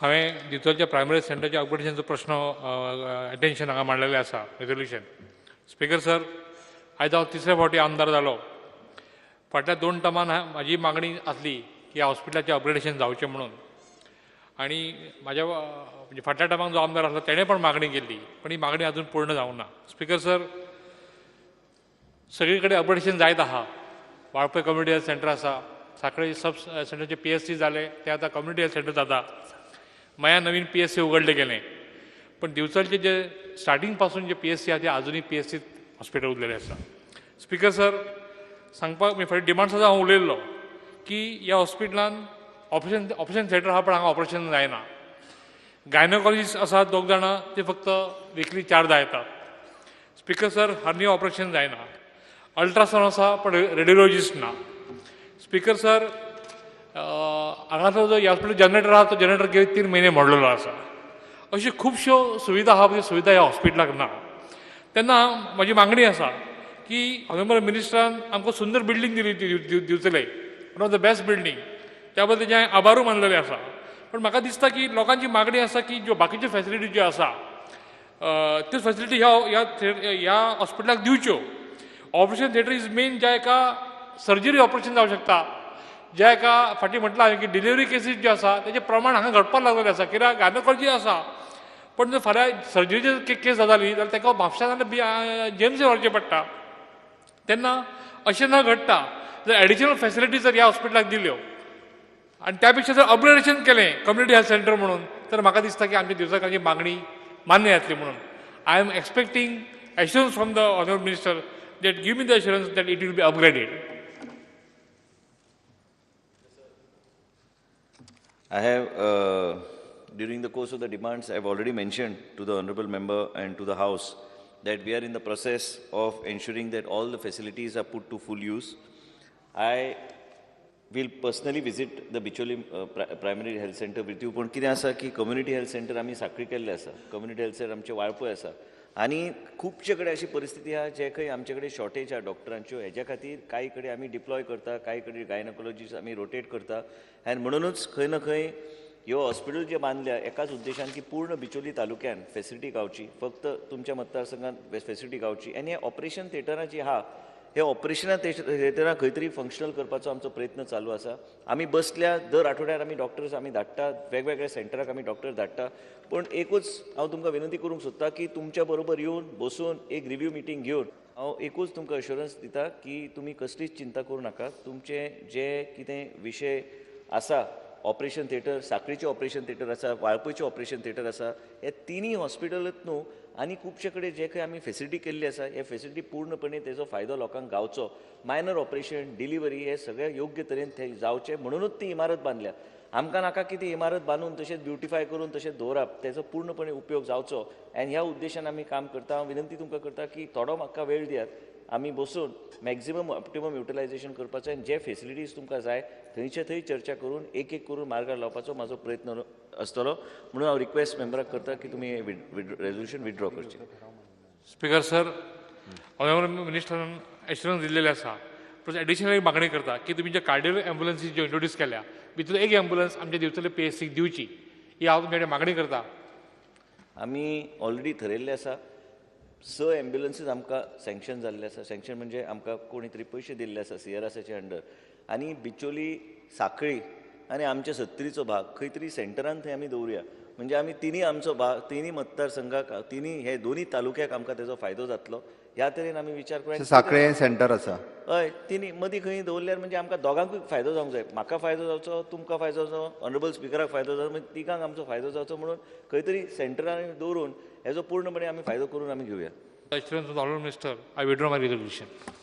हांवें दिवचलच्या प्रायमरी सेंटरच्या अपग्रेडेशनचो प्रश्न अटेन्शन हांगा मांडलेलें आसा रेजोल्युशन. स्पीकर सर, आयज हांव तिसऱ्या फावटी आमदार जालो. फाटल्या 2 टर्मान म्हाजी मागणी आसली की हॉस्पिटलाचें अपग्रेडेशन जावचें म्हणून, आनी म्हाज्या म्हणजे फाटल्या टर्माक जो आमदार आसलो तेणें पण मागणी केल्ली, पण ही मागणी अजून पूर्ण जावंक ना. स्पीकर सर, सगळी कडेन अपग्रेडेशन जायत आहा. वाळपय कम्युनिटी हेल्थ सेंटर आसा, साखळे सब सेंटरचे PSC जाले, ते आतां कम्युनिटी हेल्थ सेंटर जाता. मया नवीन PSC उगडले गेलें, पण दिवचलचे जे स्टार्टींग पासून जे PSC आहा ते आजुनूय PSC hospital उरलेलें आसा. स्पीकर सर, सांगपाक फाटीं डिमांड्स आसा हांव उलयल्लो की ह्या हॉस्पिटलान ऑपरेशन थिएटर आहा, पण हांगा ऑपरेशन जायना. गायनोकॉलॉजिस्ट आसा 2 जाणां, ते फक्त विकली 4दा येतात. स्पीकर सर, हर्निया ऑपरेशन जायना. अल्ट्रासावंड आसा पण रेडियोलॉजिस्ट ना. स्पीकर सर, हांगासर जो हॉस्पिटल जनरेटर आहा तो जनरेटर गेले 3 म्हयने मोडलेलो आसा. अश्यो खुबश्यो सुविधा आहा, त्यो सुविधा ह्या हॉस्पिटलाक ना. तेन्ना म्हाजी मागणी आसा की ऑनरेबल मिनिस्टरान आमकां सुंदर बिल्डींग दिली दिवचले, one of the best building, त्या बद्दल तेजें हांवें आभारूय मानलेलें आसा. पण म्हाका दिसता की लोकांची मागणी आसा की ज्यो बाकीच्यो फॅसिलिटी ज्यो आसा त्यो फॅसिलिटी ह्या ह्या हॉस्पिटलाक दिवच्यो. ऑपरेशन थिएटर is main, ज्या एका सर्जरी ऑपरेशन जावं शकता, ज्या एका फाटीं म्हटलां हांवें की डिलिव्हरी केसीस ज्यो आसा तेजें प्रमाण हांगा घडपाक लागलेलें आसा. कित्याक गायनोकॉलॉजी आसा, पण जर फाल्यां सर्जरीची केस जाली जाल्यार ताका म्हापशा नाल्यार GMC व्हरचें पडटा. तेन्ना अशें न घडटा जर एडिशनल फॅसिलिटी जर ह्या हॉस्पिटलाक दिल्यो आनी त्या पेक्षा जर अपग्रेडेशन केलें कम्युनिटी हेल्थ सेंटर म्हणून, तर म्हाका दिसता की आमच्या दिवचलकारांची मागणी मान्य जातली म्हणून. I am expecting assurance from the honourable minister that give me the assurance that it will be upgraded. I have, during the course of the demands, I have already mentioned to the honorable member and to the House that we are in the process of ensuring that all the facilities are put to full use. I will personally visit the Bicholim Primary Health Center with you. पण कितें आसा की community health centre आमी साखळी केल्लें आसा, community health centre आमचें वाळपय आसा, आनी खुबशे कडेन अशी परिस्थिती आहा जे खंय आमचे कडेन शॉर्टेज आहा डॉक्टरांच्यो. हेज्या खातीर कांय कडेन आमी डिप्लॉय करता, कांय कडेन गायनोकॉलॉजिस्ट आमी रोटेट करता, आनी म्हणुनूच खंय ना खंय ह्यो हॉस्पिटल जे बांदल्या एकाच उद्देशान की पूर्ण बिचोली तालुक्यान फेसिलिटी गावची, फक्त तुमच्या मतदारसंघात फेसिलिटी गावची. आनी हे ऑपरेशन थिएटरां जी आहा, हे ऑपरेशना थिएटरां खंय तरी फंक्शनल करपाचो आमचो प्रयत्न चालू आसा. आमी बसल्या दर आठवड्यार आमी डॉक्टर्स आमी धाडटा, वेगवेगळ्या सेंटराक आमी डॉक्टर धाडटा. पूण एकूच हांव तुमकां विनंती करूंक सोदता की तुमच्या बरोबर येवन बसून एक रिव्यू मिटींग घेवन हांव एकूच तुमकां अश्योरन्स दिता की तुमी कसलीच चिंता करूं नाका. तुमचे जे कितें विशय आसा, ऑपरेशन थिएटर, साखळीचें ऑपरेशन थिएटर आसा, वाळपयचें ऑपरेशन थिएटर आसा, हे तिनूय हॉस्पिटलूच न्हू आनी खुबशे कडेन जे खंय आमी फेसिलिटी केल्ली आसा, हे फेसिलिटी पूर्णपणे तेजो फायदो लोकांक गावचो. मायनर ऑपरेशन, डिलिव्हरी हे सगळे योग्य तरेन थंय जावचें म्हणुनूच ती इमारत बांदल्या. आमकां नाका की ती इमारत बांदून तशेंच ब्युटिफाय करून तशेंच दवरप, तेजो पूर्णपणे उपयोग जावचो. आनी ह्या उद्देशान आमी काम करता. हांव विनंती तुमकां करता की थोडो म्हाका वेळ दियात, आमी बसून मॅक्झिमम ऑप्टिमम युटिलायझेशन करपाचो आनी जे फेसिलिटीज तुमकां जाय थंयचे थंय चर्चा करून एक एक करून मार्गार लावपाचो म्हाजो प्रयत्न आसतलो. म्हणून हांव रिक्वेस्ट मेंबराक करता की तुमी रेजोल्युशन विथड्रॉ करचें. स्पीकर सर, ऑनरेबल मिनिस्टरान एश्युरन्स दिल्लेले आसा, प्लस एडिशनल एक मागणी करता की तुमी जे कार्डियल एम्बुलन्सी ज्यो इंट्रोड्यूस केल्या भितर एक एम्बुलन्स आमच्या दिवचले PSC दिवची, ही हांव तुमचे कडेन मागणी करता. आमी ऑलरेडी थरयल्लें आसा, 6 एम्ब्युलन्सीज आमकां सँक्शन जाल्ले आसा. सँक्शन म्हणजे आमकां कोणी तरी पयशे दिल्ले आसा CRSाचे अंडर. आनी बिचोली, साखळी आनी आमच्या सत्तरीचो भाग खंय तरी सेंटरान थंय आमी दवरुया, म्हणजे आमी तिनूय आमचो भाग, तिनूय मतदारसंघाक, तिनूय हे दोनूय तालुक्याक आमकां तेजो फायदो जातलो ह्या तरेन आमी विचार करून. साखळे सेंटर आसा, हय, तिनूय मदीं खंय दवरल्यार म्हणजे आमकां दोगांकूय फायदो जावंक जाय, म्हाका फायदो जावचो, तुमकां फायदो जावचो, ऑनरेबल स्पिकराक फायदो जावचो, म्हणजे तिगांक आमचो फायदो जावचो म्हणून खंय तरी सेंटरान दवरून हेजो पूर्णपणे आमी फायदो करून आमी घेवया. Assurance of the Honorable Minister, I withdraw my resolution.